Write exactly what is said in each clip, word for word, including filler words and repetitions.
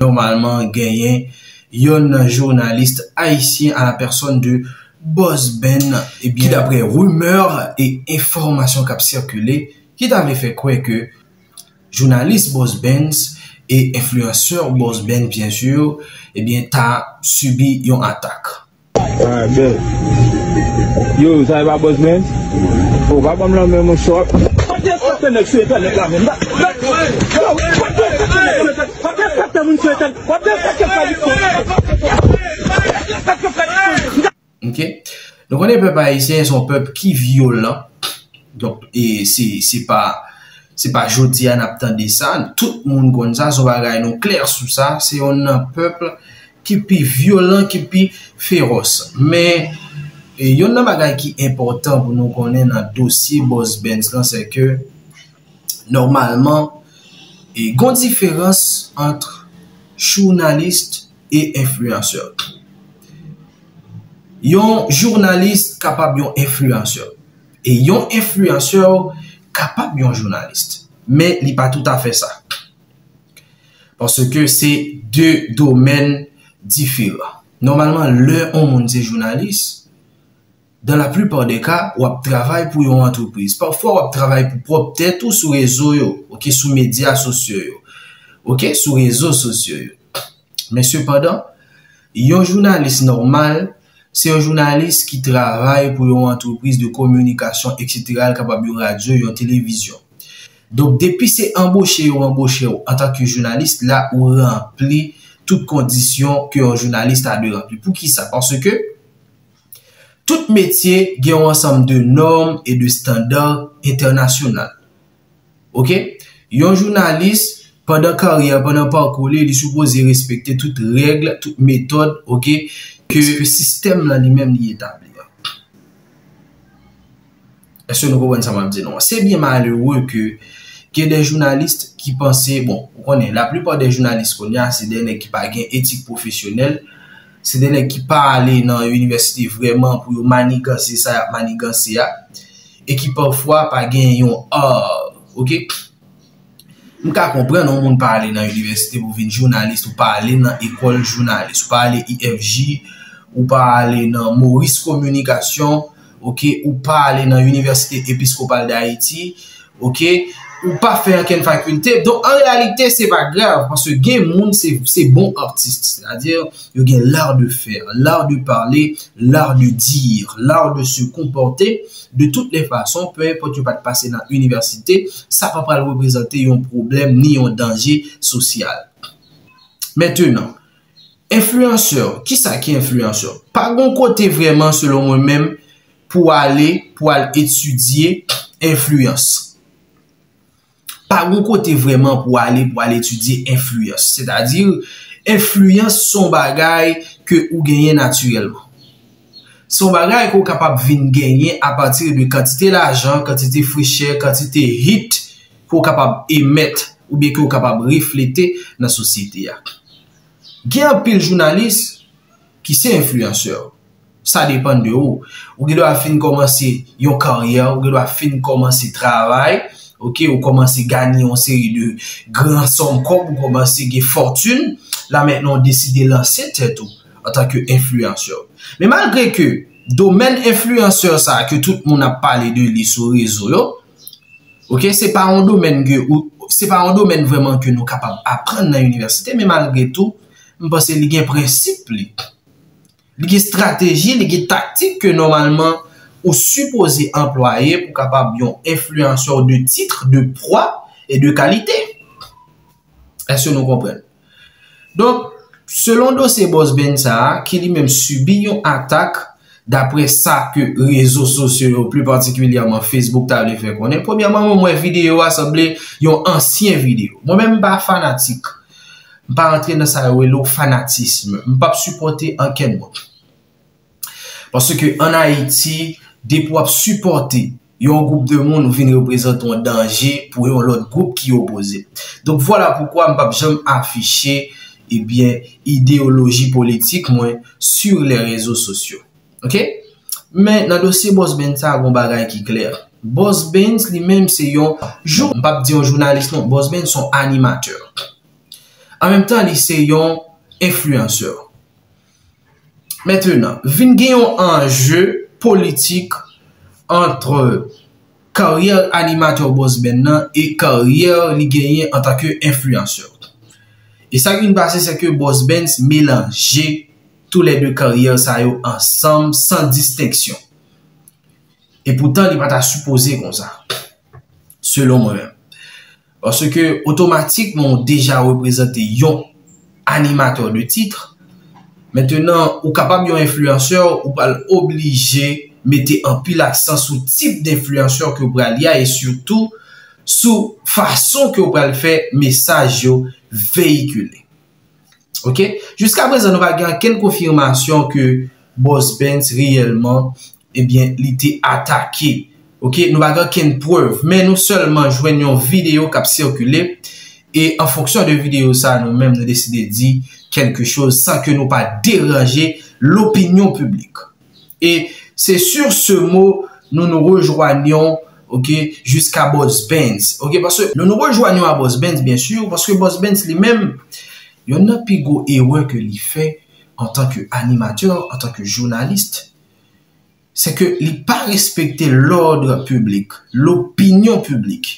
nòmalman genyen yonn nan jounalis ayisyen à la personne de Boss Ben, ebyen, ki daprè rimè e enfòmasyon k ap sikile, ki ta vle fè kwè ke jounalis Boss Ben e enfliyansè Boss Ben, byen si, ebyen, ta sibi yon atak. Ah, bèl. Yo, sa e pa Boss Ben? Oh, pa ban m lanmen, monchè. Kote kote nèg sou entènèt la menm? Kote kote moun sou entènèt? Kote kote tradiksyon? Ok. Nou konnen pèp ayisyen se yon pèp ki vyolan. Donk, e se, se pa, se pa jodi a n ap tande sa. Tout moun konn sa, se yon bagay nou klè sou sa. Se yonn nan pèp ki pi vyolan, ki pi fewòs. Men, e, yonn nan bagay ki enpòtan pou nou konnen nan dosye Boss Ben lan, se ke, nòmalman, e, gon diferans ant jounalis e enfliyansè. Yon jounalis kapab yon enfliyansè. E yon enfliyansè kapab yon jounalis. Men li pa toutafè sa. Paske se de domèn diferan. Nòmalman, lè yon moun se jounalis, dans la plupart des cas, w ap travay pou yon antrepriz. Pafwa, w ap travay pou pwòp tèt ou sou rezo yo, ok, sou medya sosyo yo, ok, sou rezo sosyo yo. Men sepandan, yon jounalis nòmal, se yon jounalis ki travay pou yon antrepriz de kominikasyon, etsetera, l kapab yon radyo, yon televizyon. Donk, depi se anboche yo anboche w antanke jounalis, la ou ranpli tout kondisyon ke yon jounalis ta dwe ranpli. Poukisa? Paske tout metye gen yon ansanm de nòm e de estanda entènasyonal. Ok? Yon jounalis, pandan karyè, pandan pakou li, li sipoze respekte tout règ, tout metòd, ok, ke, ke sistèm lan li menm li etabli a. Èske nou konprann sa m ap di nou an? Se byen malere ke gen de jounalis ki panse, bon, ou konnen, laplipa de jounalis kounye a, se de nèg ki pa gen etik pwofesyonèl, se de nèg ki pa ale nan inivèsite vrèman pou yo maniganse sa y ap maniganse a, e ki pafwa pa gen yon art, ok? M ka konprann yon moun pa ale nan inivèsite pou vin jounalis, ou pa ale nan ekòl jounalis, ou pa ale I F J, ou pa ale nan Maurice Communication, ok, ou pa ale nan Université Épiscopale d'Haïti, ok, ou pa fè ankenn fakilte. Donk, an reyalite, se pa grav, paske gen moun, se, se bon atis, sètadi, yo gen l'art de faire, l'art de parler, l'art de dire, l'art de se comporter, de toutes les façons, peu importe yo pa t pase nan inivèsite, sa pa pral reprezante yon pwoblèm ni yon danje sosyal. Mentenan, enfliyansè, kisa ki enfliyansè? Pa gon kote vrèman, selon mwen menm, pou ale, pou al etidye enfliyans. Pa gon kote vrèman pou ale, pou al etidye enfliyans. Sètadi, enfliyans se yon bagay ke ou genyen natirèlman. Se yon bagay ke w kapab vin genyen apati de kantite lajan, kantite frechè, kantite hit ke w kapab emèt oubyen ke w kapab reflete nan sosyete a. Gen anpil jounalis ki se enfliyansè. Sa depann de ou. Ou gen dwa fin kòmanse yon karyè, ou gen dwa fin kòmanse travay, ok, ou kòmanse ganye yon seri de gran sòm kòb, ou kòmanse gen fòtin, la mentnan ou deside lanse tèt ou antanke enfliyansè. Men malgre ke domèn enfliyansè sa a ke tout moun ap pale de li sou rezo yo, ok, se pa yon domèn ke ou, se pa yon domèn vrèman ke nou kapab aprann nan inivèsite, men malgre tou, m panse li gen prensip li. Li gen estrateji, li gen taktik ke nòmalman ou sipoze anplwaye pou kapab yon enfliyansè de titre, de poids et de qualité. Èske nou konprann? Donk, selon dosye Boss Ben sa a, ki li menm sibi yon atak, daprè sa ke rezo sosyo yo, pli patikilyèman Facebook, ta vle fè konnen. Premyèman, mwen wè videyo a sanble yon ansyen videyo. Mwen menm, m pa fanatik. M pa rantre nan sa yo rele w fanatism. M p ap sipòte ankenn moun. Paske ann Ayiti, depi w ap sipòte yon gwoup de moun, ou vin reprezante yon danje pou yon lòt gwoup ki opoze. Donk, vwala poukwa m p ap janm afiche, ebyen, ideyoloji politik mwen sur les réseaux sociaux. Ok? Men, nan dosye Boss Ben sa a, gon bagay ki klè. Boss Ben, li menm, se yon jou-, m p ap di yon jounalis, non, Boss Ben se yon animatè. An menm tan, li se yon enfliyansè. Mentenan, vin gen yon anje politik ant karyè animatè Boss Ben nan e karyè li genyen antanke enfliyansè. E sa ki vin pase, se ke Boss Ben melanje toulède karyè sa yo ansanm san distenksyon. E poutan, li pa ta sipoze konsa, selon mwen menm. Paske otomatikman ou deja reprezante yon animatè de tit. Mentenan, ou kapab yon enfliyansè, ou pral oblije mete anpil aksan sou tip denfliyansè ke w pral ye a e sitou sou fason ke w pral fè mesaj yo veyikile. Ok? Jiska prezan, nou pa gen okenn konfimasyon ke Boss Ben reyèlman, ebyen, li te atake. Ok? Nou pa gen okenn prèv, men nou sèlman jwenn yon videyo k ap sikile, e an fonksyon de videyo sa, nou menm, nou deside di kèlke choz san ke nou pa deranje lopinyon piblik. E se sur ce mot nous nous rejoignons, ok, jusqu'à Boss Ben. Ok, paske nou nou rejwenn a Boss Ben, byen si, paske Boss Ben li menm, yonn nan pi gwo erè ke li fè antanke animatè, antanke jounalis, se ke li pa respekte lòd piblik, lopinyon piblik.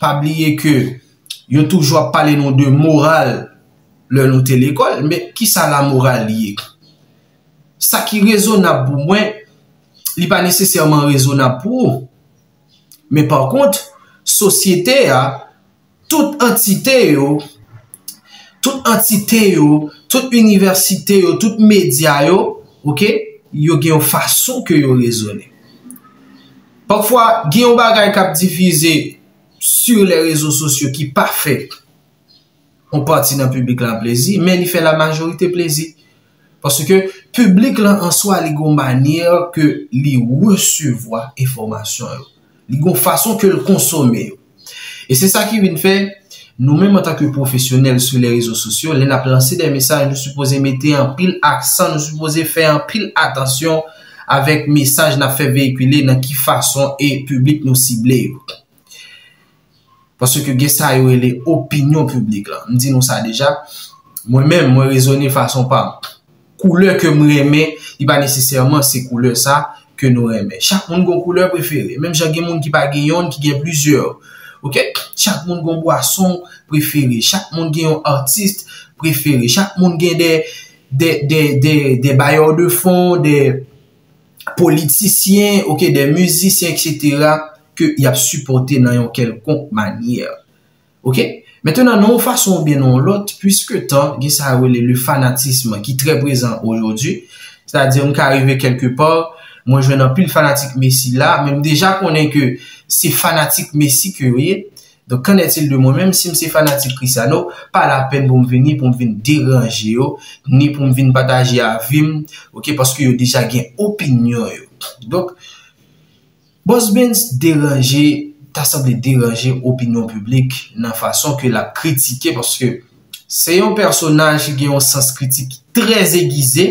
Pa bliye ke yo toujou ap pale nou de moral lè nou te lekòl, men kisa lamoral li ye? Sa ki rezonab pou mwen, li pa nesesèman rezonab pou ou. Men pa kont, sosyete a, tout antite yo, tout antite yo, tout inivèsite yo, tout medya yo, ok, yo gen yon fason ke yo rezone. Pafwa, gen yon bagay k ap difize sur les réseaux sociaux ki pa fè yon pati nan piblik la plezi, men li fè lamajorite plezi. Paske piblik lan an swa, li gon manyè ke li resevwa enfòmasyon yo. Li gon fason ke l konsome yo. E se sa ki vin fè, nou menm antanke pwofesyonèl sou les réseaux sociaux, lè n ap lanse de mesaj, nou sipoze mete anpil aksan, nou sipoze fè anpil atansyon avèk mesaj n ap fè veyikile, nan ki fason e piblik nou sible yo. Paske gen sa yo rele opinyon piblik lan. M di nou sa deja. Mwen menm, mwen rezone fason pa m. Koulè ke m renmen, li pa nesesèman se koulè sa ke nou renmen. Chak moun gon koulè prefere. Menm jan gen moun ki pa gen yonn, ki gen plizyè. Ok? Chak moun gon bwason prefere. Chak moun gen yon atis prefere. Chak moun gen de, de, de, de, de bailleurs de fonds, de politisyen, ok, de mizisyen, et cetera, ke y ap sipòte nan yon kèlkonk manyè. Ok? Mentenan, nan yon fason oubyen nan yon lòt, puiske tan, gen sa yo rele le fanatisme ki trè prezan ojòdi, sètadi m ka rive kèlke pa, mwen jwenn anpil fanatik Messi la, men m deja konnen ke se fanatik Messi ke yo ye. Donk, qu'en est-il de mwen menm? Si m se fanatik Cristiano, pa lapèn pou m vini, pou m vin deranje yo, ni pou m vin pataje avi m, ok, paske yo deja gen opinyon yo. Donk, Boss Ben deranje, ta sanble deranje opinyon piblik nan fason ke l ap kritike, paske se yon pèsonaj ki gen yon sans kritik trè egize,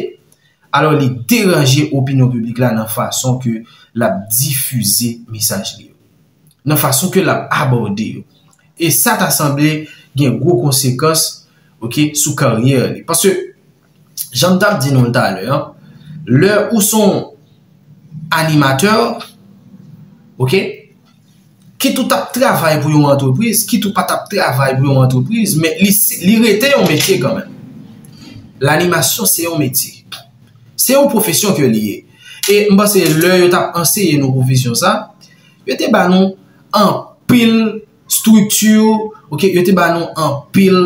alò li deranje opinyon piblik la nan fason ke l ap difize mesaj li yo, nan fason ke l ap abòde yo. E sa ta sanble gen gwo konsekans, ok, sou karyè li. Paske, jan m t ap di nou l talè an, lè ou se yon animatè, ok, kit ou t ap travay pou yon antrepriz, kit ou pa t ap travay pou yon antrepriz, men li, li rete yon metye kanmenm. Lanimasyon se yon metye. Se yon pwofesyon ke li ye. E m panse lè yo t ap anseye nou pwofesyon sa, yo te ba nou anpil estrikti, ok, yo te ba nou anpil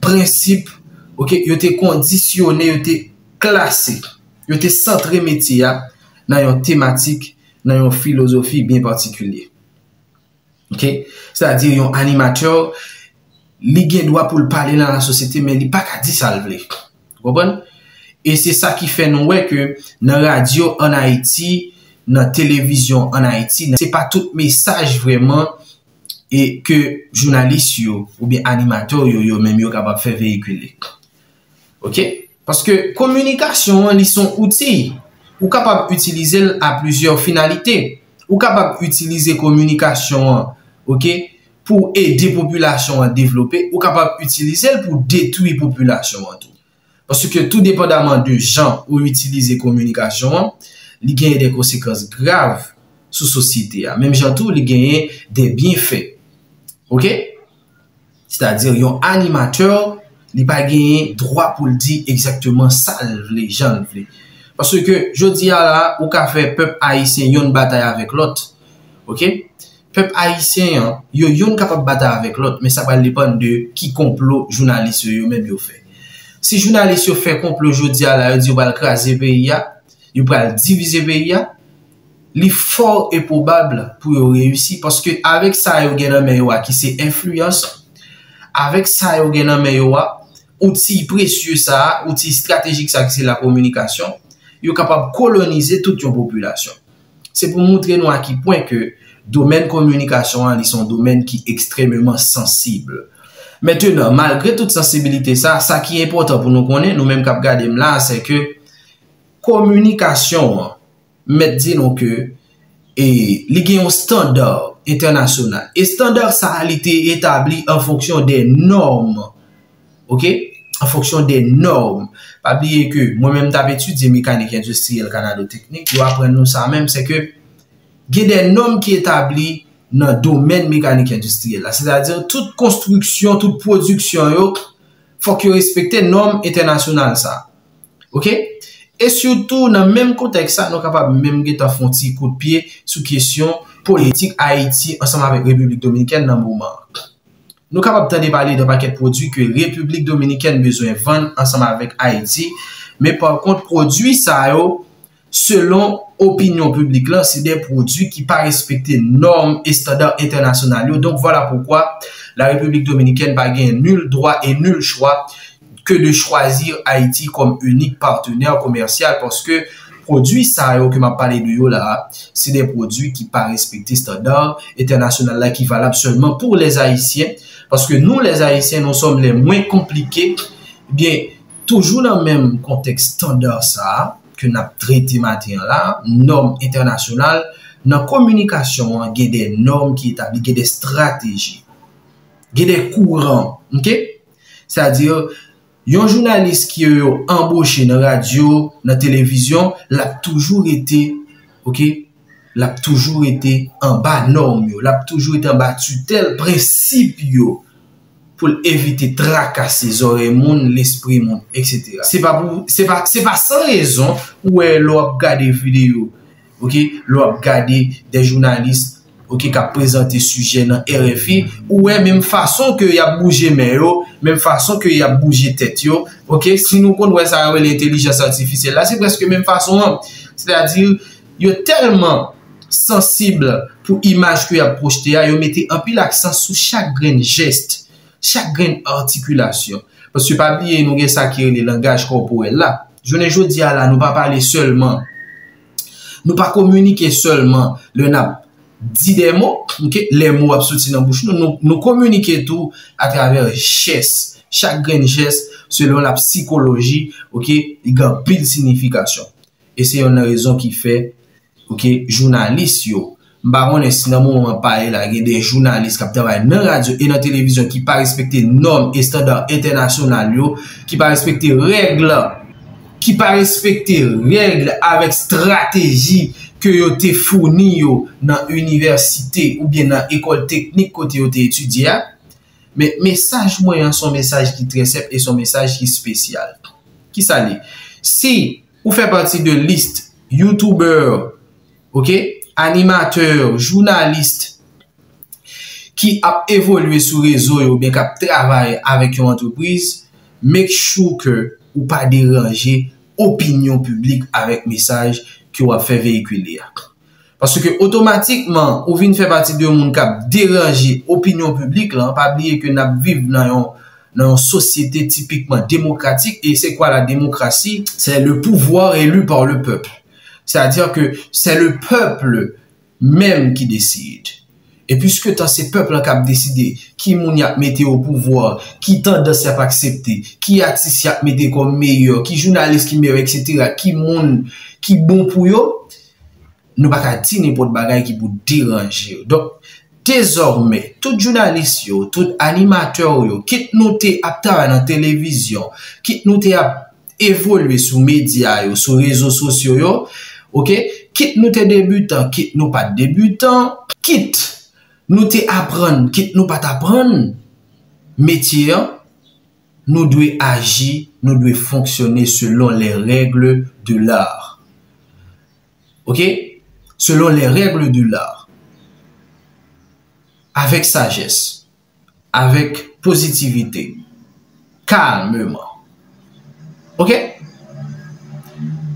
prensip, ok, yo te kondisyone, yo te klase, yo te santre metye a nan yon tematik, nan yon filozofi byen patikilye. Ok? Sètadi yon animatè, li gen dwa pou l pale nan lasosyete, men li pa ka di sa l vle. Ou konprann? E se sa ki fè nou wè ke nan radyo ann Ayiti, nan televizyon ann Ayiti, se pa tout mesaj vrèman e ke jounalis yo oubyen animatè yo, yo menm yo kapab fè veyikile. Ok? Paske kominikasyon an, li se yon outi. Ou kapab itilize l a plizyè finalite. Ou kapab itilize kominikasyon an, ok, pou ede popilasyon an devlope, ou kapab itilize l pou detwi popilasyon an tou. Paske tou depandaman de jan ou itilize kominikasyon an, li genyen de konsekans grav sou sosyete a. Menm jan tou, li genyen de byenfè. Oke? Sètadi, yon animatè, li pa genyen dwa pou l di egzakteman sa l vle, jan l vle. Paske, jodi a la, ou ka fè pèp ayisyen yonn batay avèk lòt. Oke? Pèp ayisyen an, yo yonn kapab batay avèk lòt, men sa pral depann de ki konplo jounalis yo, yo menm yo fè. Si jounalis yo fè konplo jodi a la, yo di yo pral kraze peyi a, yo pral divize peyi a, li fò e pwobab pou yo reyisi, paske avèk sa yo gen nan men yo a ki se enfliyans, avèk sa yo gen nan men yo a, outi presye sa a, outi estratejik sa a ki se lakominikasyon, yo kapab kolonize tout yon popilasyon. Se pou moutre nou a ki pwen ke domèn kominikasyon an, li se yon domèn ki ekstrèmeman sansib. Mentenan, malgre tout sansibilite sa, sa ki enpòtan pou nou konnen, nou menm k ap gade m la, se ke kominikasyon an, mèt di nou ke e, li gen yon estanda entènasyonal. Estanda sa a, li te etabli an fonksyon de nòm. Oke? An fonksyon de nòm. Pa bliye ke mwen menm m t ap etidye mekanik endistriyèl kanado teknik, yo aprann nou sa menm, se ke gen de nòm ki etabli nan domèn mekanik endistriyèl la. Sètadi, tout konstriksyon, tout pwodiksyon yo, fòk yo respekte nòm entènasyonal sa. Oke? E sitou, nan menm kontèks sa, nou kapab menm gentan fè yon ti kout pye sou kesyon politik Ayiti ansanm avèk Repiblik Dominikèn nan moman an. Nou kapab tande pale de yon pakèt pwodui ke Repiblik Dominikèn bezwen vann ansanm avèk Ayiti, men pa kont, pwodui sa yo, selon opinyon piblik la, se de pwodui ki pa respekte nòm estanda entènasyonal yo. Donc, voilà pourquoi la République dominicaine pa gen nul droit et nul choix que de choisir Haïti comme unique partenaire commercial, paske pwodui sa yo ke m ap pale de yo la a, se de pwodui ki pa respekte estanda entènasyonal la ki valab sèlman pou les Haïtiens, paske nou, les Haïtiens, nous sommes les moins compliqués. Ebyen, toujou nan menm kontèks estanda sa a ke n ap trete maten an la, nòm entènasyonal, nan kominikasyon an, gen de nòm ki etabli, gen de estrateji, gen de kouran, oke? Sètadi, yon jounalis ke yo anboche nan radyo, nan televizyon, l ap toujou rete, oke? L ap toujou rete anba nòm yo, l ap toujou rete anba titèl prensip yo pou l evite trakase zòrèy moun, lespri moun, etsetera. Se pa pou, se pa, se pa san rezon ou wè lè w ap gade videyo, oke, lè w ap gade de jounalis, oke, k ap prezante sijè nan R F I, ou wè menm fason ke y ap bouje men yo, menm fason ke y ap bouje tèt yo, oke, si nou konn wè sa yo rele entèlijans atifisyèl la, se prèske menm fason an. Sètadi, yo tèlman sansib pou imaj ke y ap pwojte a, yo mete anpil aksan sou chak grenn jès, chak grenn atikilasyon. Paske pa bliye, nou gen sa ki rele langaj kòporèl la. Jounen jodi a la, nou pa pale sèlman, nou pa kominike sèlman lè n ap di de mo, oke, lè mo ap soti nan bouch nou, nou, nou kominike tou atravè jès. Chak grenn jès, selon la psikoloji, oke, li gen anpil siyifikasyon. E se youn nan rezon ki fè, oke, jounalis yo, m pa konnen si nan moman pa ye la, gen de jounalis k ap travay nan radyo e nan televizyon ki pa respekte nòm, estanda entènasyonal yo, ki pa respekte règ, ki pa respekte règ avèk estrateji ke yo te founi yo nan inivèsite oubyen nan ekòl teknik kote yo te etidye a. Men mesaj mwen an se yon mesaj ki trè senp e se yon mesaj ki espesyal. Kisa l ye? Si ou fè pati de lis youtubè, oke, animatè, jounalis ki ap evolye sou rezo yo oubyen k ap travay avèk yon antrepriz, make sure ke ou pa deranje opinyon piblik avèk mesaj ke w ap fè veyikile a. Paske otomatikman, ou vin fè pati de moun k ap deranje opinyon piblik lan. Pa bliye ke n ap viv nan yon, nan yon sosyete tipikman demokratik. E c'est quoi la démocratie? C'est le pouvoir élu par le peuple. C'est-à-dire que c'est le peuple menm ki deside. E piske tan se pèp lan k ap deside ki moun y ap mete o pouvwa, ki tandans y ap aksepte, ki atis y ap mete kòm meyè, ki jounalis ki meyè, etsetera, ki moun ki bon pou yo, nou pa ka di nenpòt bagay ki pou deranje yo. Donk, Dezòmè, tout jounalis yo, tout animatè yo, kit nou te ap travay nan televizyon, kit nou te ap evolye sou medya yo, sou rezo sosyo yo, oke? Kit nou te debitan, kit nou pa t debitan, kit nou te aprann, kit nou pa t aprann metye an, nou dwe aji, nou dwe fonksyone selon les règles de l'art. Oke? Selon les règles de l'art. Avèk sajès, avèk pozitivite, kalmeman. Oke?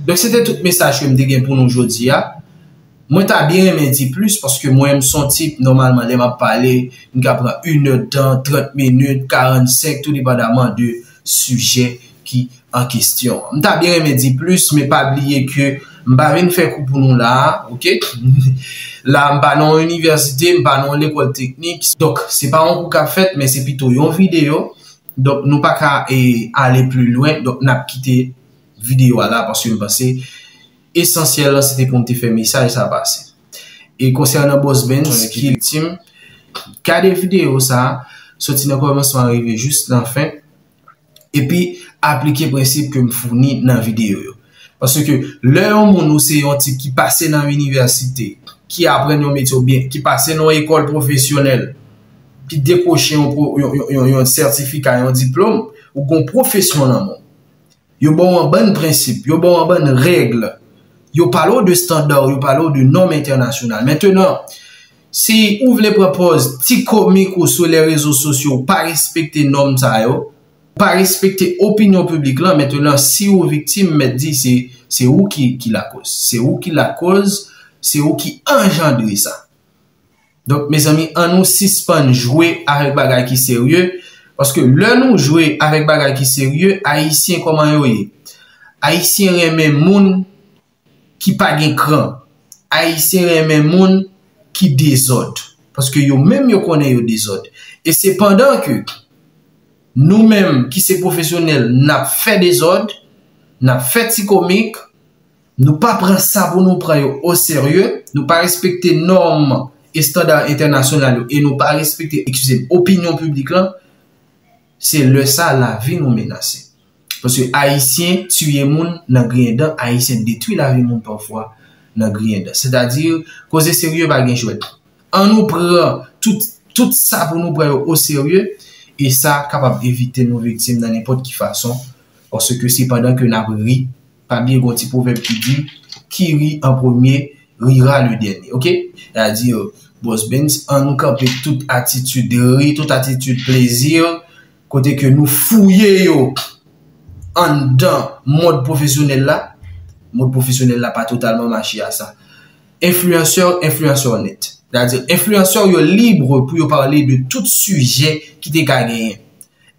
Donk, se te tout mesaj ke m te gen pou nou jodi a. Mwen ta byen renmen di plis, paske mwen, m son tip, nòmalman, lè m ap pale, m ka pran inèdtan, trant minit, karannsenk, tou depandaman de sijè ki an kesyon. M ta byen renmen di plis, men pa bliye ke m pa vin fè kou pou nou la a, oke? La, m pa nan yon inivèsite, m pa nan yon lekòl teknik. Donk, se pa yon kou k ap fèt, men se pito yon videyo. Donk, nou pa ka, e, ale pli lwen. Donk, n ap kite videyo a la, paske m panse esansyèl lan, se te pou m te fè mesaj sa pase. E konsènan Boss Benz ki viktim, gade videyo sa a, soti nan kòmansman rive jis nan fen, epi aplike prensip ke m founi nan videyo yo. Paske lè yon moun ou se yon tip ki pase nan inivèsite, ki aprann yon metye oubyen ki pase nan yon ekòl pwofesyonèl, ki dekwoche yon, pwo- yon, yon, yon, yon sètifika, yon diplòm, ou gen yon pwofesyon nan men w. Yo ba w yon bann prensip, yo ba w yon bann règ, yo pale w de estanda, yo pale w de nòm entènasyonal. Mentenan, si ou vle pran pòz ti komik ou sou lè rezo sosyo, ou pa respekte nòm sa yo, ou pa respekte opinyon piblik lan, mentenan, si ou viktim, mèt di se, se ou ki, ki lakòz. Se ou ki lakòz, se ou ki anjandre sa. Donk, mezanmi, ann nou sispann jwe avèk bagay ki serye, paske lè nou jwe avèk bagay ki serye, Ayisyen kòman yo ye? Ayisyen renmen moun ki pa gen kran. Ayisyen renmen moun ki dezòd, paske yo menm yo konnen yo dezòd. E se pandan ke nou menm ki se pwofesyonèl, n ap fè dezòd, n ap fè ti komik, nou pa pran sa pou nou pran yo oserye, nou pa respekte nòm estanda entènasyonal yo e nou pa respekte, eskize m, opinyon piblik lan, se lè sa lavi nou menase. Paske Ayisyen tiye moun nan griyen dan, Ayisyen detwi lavi moun pafwa nan griyen dan. Sètadi, koze serye pa gen jwèt. Ann nou pran tout, tout sa pou nou pran yo oserye, e sa kapab evite nou viktim nan nenpòt ki fason, paske se pandan ke n ap ri, pa bliye gen yon ti pwovèb ki di, qui rit en premier rira le dernier, oke? Sètadi, Boss Benz, ann nou kanpe tout atitid ri, tout atitid plezi, kote ke nou fouye yo anndan mond pwofesyonèl la, mond pwofesyonèl la pa totalman mache a sa. Enfliyansè, enfliyansè nèt. Sètadi, enfliyansè yo lib pou yo pale de tout sijè ki te ka genyen.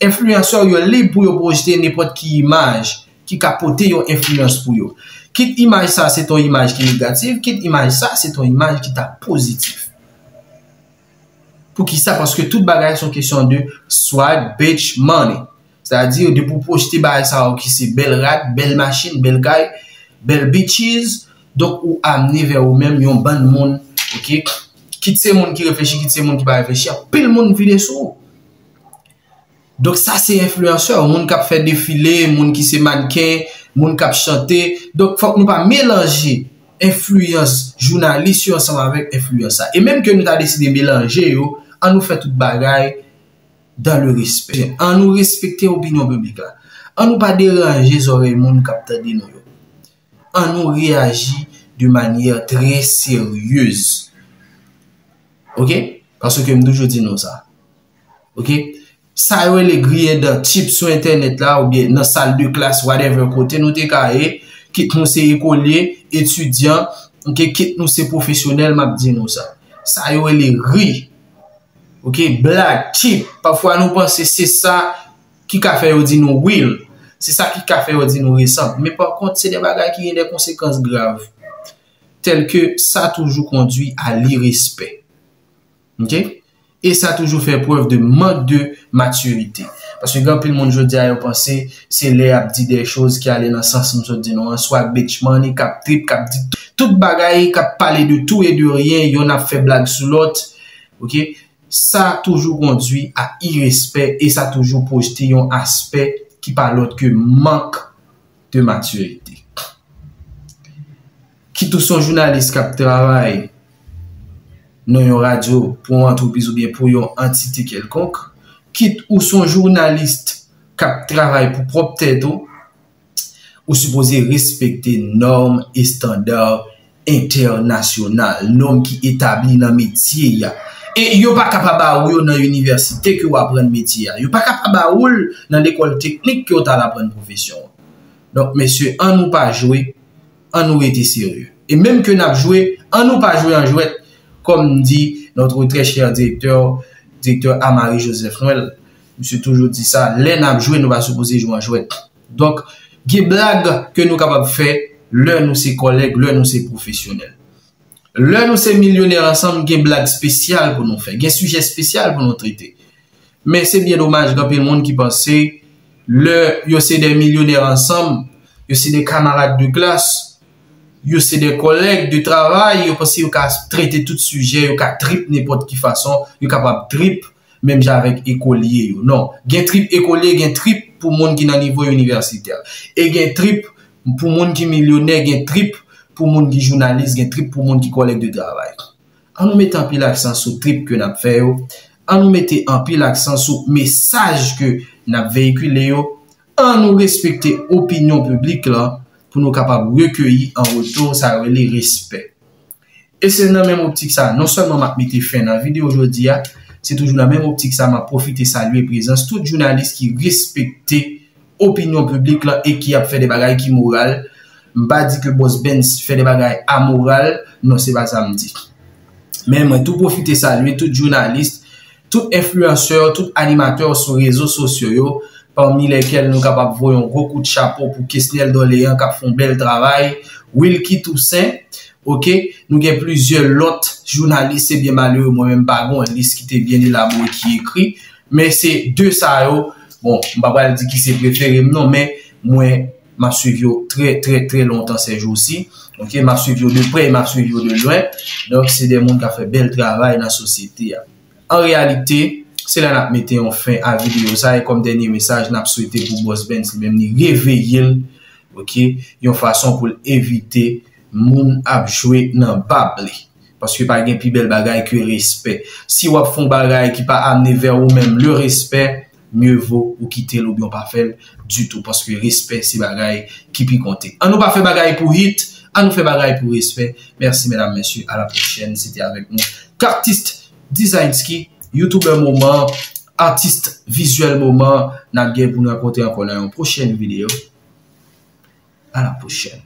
Enfliyansè yo lib pou yo pwojte nenpòt ki imaj ki ka pote yon enfliyans pou yo. Kit imaj sa se ton imaj ki negatif, kit imaj sa se ton imaj ki ta pozitif. Poukisa? Paske tout bagay se yon kesyon de swag, bitch, money. Sètadi, depi w pwojte bagay sa yo ki se bèl rad, bèl machin, bèl kay, bèl bitches, donk ou amene vè ou menm yon bann moun, oke? Kit se moun ki reflechi, kit se moun ki pa reflechi, anpil moun vide sou ou. Donk sa se enfliyansè, moun k ap fè defile, moun ki se mannken, moun k ap chante. Donk fòk nou pa melanje enfliyans jounalis yo ansanm avèk enfliyans sa. E menm ke nou ta deside melanje yo, ann nou fè tout bagay dans le respect. Ann nou respekte opinyon piblik la. Ann nou pa deranje zòrèy moun k ap tande nou yo. Ann nou reyaji de manyè trè seryez. Oke? Paske m toujou di nou sa. Oke? Sa yo rele griyen dan tip sou entènèt la oubyen nan sal de klas, whatever kote nou te ka ye, kit nou se ekolye, etidyan, oke, kit nou se pwofesyonèl, m ap di nou sa. Sa yo rele ri. Oke, blag, tip. Pafwa nou panse se sa ki ka fè yo di nou will. Se sa ki ka fè yo di nou resan. Men pa kont, se de bagay ki gen de konsekans grav. Tèl ke sa toujou kondwi a lirespè. Oke? E sa toujou fè prèv de mank de matirite. Paske gen anpil moun jodi a yo panse se lè y ap di de choz ki ale nan sans m sot di nou an, swa bitch money, k ap trip, k ap di tout bagay, k ap pale de tout e de rien, yonn ap fè blag sou lòt. Ok? Sa toujou kondwi a irespè e sa toujou pwojte yon aspè ki pa lòt ke mank de matirite. Kit ou se yon jounalis k ap travay nan yon radyo, pou yon antrepriz oubyen pou yon antite kèlkonk, kit ou se yon jounalis k ap travay pou pwòp tèt ou, ou sipoze respekte nòm, estanda entènasyonal, nòm ki etabli nan metye a. E yo pa ka pa ba ou yo nan inivèsite ke w aprann metye a. Yo pa ka pa ba ou l nan lekòl teknik ke w t al aprann pwofesyon an. Donk, mesye, ann nou pa jwe, ann nou rete serye. E menm ke n ap jwe, ann nou pa jwe an jwèt, kòm di notre très cher directeur, directeur Amari Joseph Noël. Misye toujou di sa, lè n ap jwe, nou pa sipoze jwe an jwèt. Donk, gen blag ke nou kapab fè lè nou se kòlèg, lè nou se pwofesyonèl. Lè nou se milyonè ansanm, gen blag espesyal pou nou fè, gen sijè espesyal pou nou trete. Men se byen domaj, gen anpil moun ki panse lè yo se de milyonè ansanm, yo se de kamarad de klas, yo se de kòlèg de travay, yo panse yo ka trete tout sijè, yo ka trip nenpòt ki fason, yo kapab trip menm jan avèk ekolye yo. Non, gen trip ekolye, gen trip pou moun ki nan nivo inivèsitè. E gen trip pou moun ki milyonè, gen trip pou moun ki jounalis, gen trip pou moun ki kòlèg de travay. Ann nou mete anpil aksan sou trip ke n ap fè yo. Ann nou mete anpil aksan sou mesaj ke n ap veyikile yo. Ann nou respekte opinyon piblik lan pou nou kapab rekeyi an retou sa yo rele respè. E se nan menm optik sa, non sèlman m ap mete fen nan videyo jodi a, se toujou nan menm optik sa m ap pwofite salye prezans tout jounalis ki respekte opinyon piblik lan e ki ap fè de bagay ki moral. M pa di ke Boss Benz fè de bagay amoral, non, se pa sa m di. Men mwen tou pwofite salye tout jounalis, tout enfliyansè, tout animatè sou rezo sosyo yo, pami lèkèl nou kapab voye yon gwo kout chapo pou Kesnel Dorlean k ap fè yon bèl travay, Wilky Toussaint, ok, nou gen plizyè lòt jounalis, se byen malere, mwen menm pa gen yon lis ki te byen elabore ki ekri, men se de sa yo, bon, m pa pral di ki se prefere m non, men mwen, m ap swiv yo trè, trè, trè lontan ces jours-ci, ok, m ap swiv yo de prè, m ap swiv yo de lwen, donk se de moun k ap fè bèl travay nan sosyete a. An reyalite, se la n ap mete yon fen a videyo sa, e kòm dènye mesaj, n ap swete pou Boss Benz li menm li reveye l, ok, yon fason pou l evite moun ap jwe nan bab li. Paske pa gen pi bèl bagay ke respè. Si w ap fè yon bagay ki pa amene vè ou menm le respè, mieux vaut ou kite l oubyen w pa fè l ditou. Paske respè se bagay ki pi konte. Ann nou pa fè bagay pou hit, ann nou fè bagay pou respè. Mèsi medam, mesye, à la prochaine. Se te avèk nou Kartist Designski, youtubè moman, atis vizyèl moman. N ap gen pou n rankontre ankò nan yon pwochèn videyo. À la prochaine.